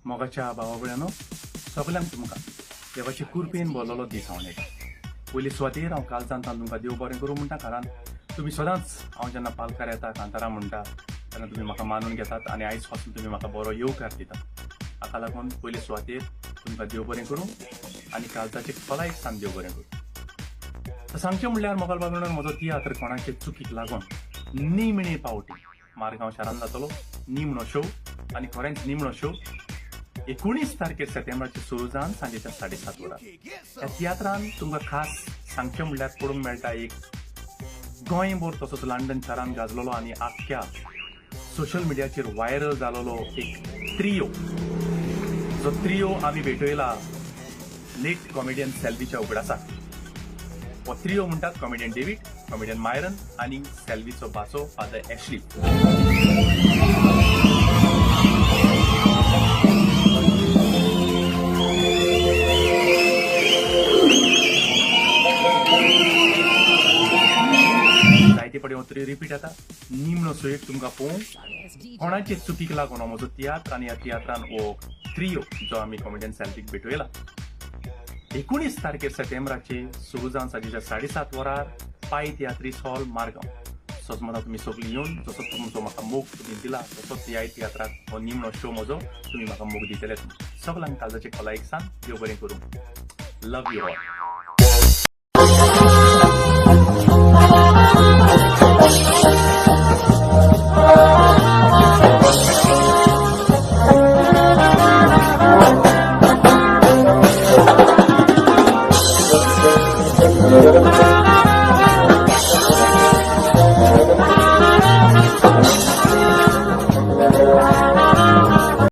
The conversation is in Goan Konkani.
मोगाच्या भावा भयणांनो, सगल्यांक तुमकां देवाचे कृपेन भरलेलो दीस हांव नेटा. पयले सुवातेर हांव कालच्यान तुमकां देव बरें करूं म्हणटा, कारण तुमी सदांच हांव जेन्ना पालकार येता कांतारां म्हणटा तेन्ना तुमी म्हाका मानून घेतात आनी आयज पासून तुमी म्हाका बरो येवकार दितात. हाका लागून पयले सुवातेर तुमकां देव बरें करूं आनी काळजाचे खोलायेक सावन देव बरें करूं. तर सांगचें म्हणल्यार मोगाळ बाबा, म्हजो तियात्र कोणाचे चुकीक लागून निमणे पावटी मारगांव शारान जातलो निमणो शो, आनी खरेंच निमणो शो 19 तारखेर सप्टेंबराचे सुरू जावन सांजेच्या 7:30 वरां. ह्या तियात्रान तुमकां खास सांगचें म्हणल्यार पळोवंक मेळटा एक गोंयभर तसोच लंडन शारान गाजलेलो आनी आख्ख्या सोशल मिडियाचेर व्हायरल जालेलो एक त्रियो, जो त्रियो आमी भेटयला लेट कॉमेडियन सेल्वीच्या उगडासाक. हो त्रियो म्हणटात कॉमेडियन डेवीड, कॉमेडियन मायरन आनी सेल्वीचो भाचो फादर एशली. जायते पडे हो त्रियो रिपीट जाता. निमणो सोयेक तुमकां पळोवंक कोणाचे चुकीक लागून हो म्हजो तियात्र आनी ह्या तियात्रान हो त्रियो जो आमी कॉमेडियन सेल्वीक भेटयला 19 तारखेर सप्टेंबराचे सुरू जावन सांजेच्या 7:30 वरार पाय तियात्रीस हॉल मारगांव. सजमना तुमी सगळीं येवन जसो तुमचो म्हाका मोग तुमी दिला तसोच ह्या तियात्राक हो निमणो शो म्हजो तुमी म्हाका मोग दितले. सगळ्यांक काळजाचे खोलायेक सावन देव बरें करूं. Love you all.